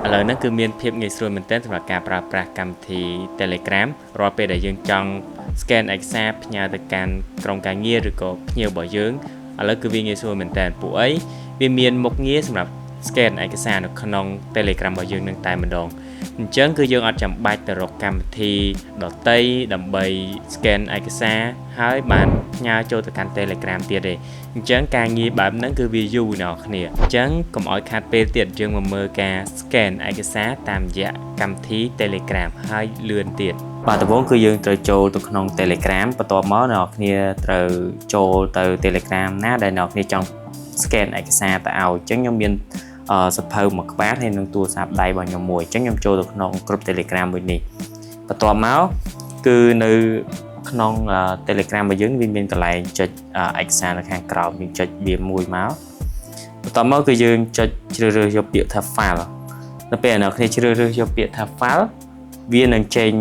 ឥឡូវហ្នឹងគឺមានភាពងាយស្រួលមែនទែនសម្រាប់ការប្រើប្រាស់កម្មវិធី Telegram រាល់ពេលដែលយើងចង់ scan ឯកសារផ្ញើទៅកាន់ក្រុមការងារឬក៏ភ្ញៀវរបស់យើងឥឡូវគឺវាងាយស្រួលមែនទែនពួកអីវាមានមុខងារសម្រាប់ scan ឯកសារនៅក្នុង Telegram របស់យើងនឹងតែម្ដងអញ្ចឹងគឺយើងអត់ចាំបាច់ទៅរកកម្មវិធីដទៃដើម្បី scan ឯកសារហើយបានផ្ញើចូលទៅកាន់ Telegram ទៀតទេអញ្ចឹងការងារបែបហ្នឹងគឺវាយូរអ្នកនរគ្នាអញ្ចឹងកុំឲ្យខាតពេលទៀតយើងមកមើលការ scan ឯកសារតាមរយៈកម្មវិធី Telegram ហើយលឿនទៀតបាទដំបូងគឺយើងត្រូវចូលទៅក្នុង Telegram បន្ទាប់មកអ្នកនរគ្នាត្រូវចូលទៅ Telegram ណាដែលអ្នកនរគ្នាចង់ scan ឯកសារទៅឲ្យអញ្ចឹងខ្ញុំមានសៀវភៅមួយក្បាលហើយនឹងទូរស័ព្ទដៃរបស់ខ្ញុំមួយអញ្ចឹងខ្ញុំចូលទៅក្នុងក្រុម Telegram មួយនេះបន្ទាប់មកគឺនៅក្នុង Telegram របស់យើងវាមានកន្លែងចុចឯកសារនៅខាងក្រោមយើងចុចវាមួយមកបន្ទាប់មកគឺយើងចុចជ្រើសរើសយកពាក្យថា file នៅពេលអ្នកគ្នាជ្រើសរើសយកពាក្យថា file វានឹងចេញ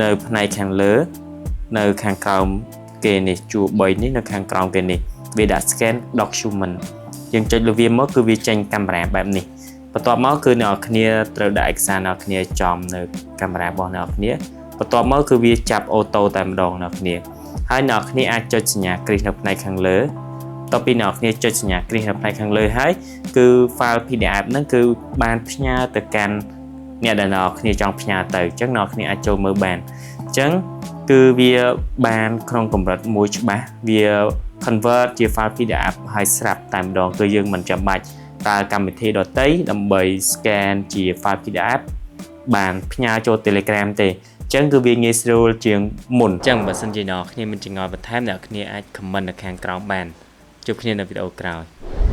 នៅផ្នែកខាងលើនៅខាងក្រោមគេនេះជួរ3នេះនៅខាងក្រោមគេនេះវាដាក់ scan document យើងចុចលើវាមកគឺវាចេញកាមេរ៉ាបែបនេះបន្ទាប់មកគឺអ្នកនរគ្នាត្រូវដាក់ឯកសារអ្នកនរគ្នាចំនៅកាមេរ៉ារបស់អ្នកនរគ្នាបន្ទាប់មកគឺវាចាប់ auto តែម្ដងអ្នកនរគ្នាហើយអ្នកនរគ្នាអាចចុចសញ្ញាគ្រីសនៅផ្នែកខាងលើបន្ទាប់ពីអ្នកនរគ្នាចុចសញ្ញាគ្រីសនៅផ្នែកខាងលើហើយគឺ file PDF ហ្នឹងគឺបានផ្ញើទៅកាន់អ្នកដែលអ្នកនរគ្នាចង់ផ្ញើទៅអញ្ចឹងអ្នកនរគ្នាអាចចូលមើលបានអញ្ចឹងគឺវាបានក្នុងកម្រិតមួយច្បាស់វា convert ជា file PDF ហើយស្រាប់តែម្ដងគឺយើងមិនចាំបាច់ប្រើកម្មវិធីដទៃដើម្បី scan ជា file PDF បានផ្ញើចូល Telegram ទេអញ្ចឹងគឺវាងាយស្រួលជាងមុនអញ្ចឹងបើសិនជាអ្នកគ្នាមានចម្ងល់បន្ថែមអ្នកគ្នាអាច comment នៅខាងក្រោមបានជួបគ្នានៅវីដេអូក្រោយ។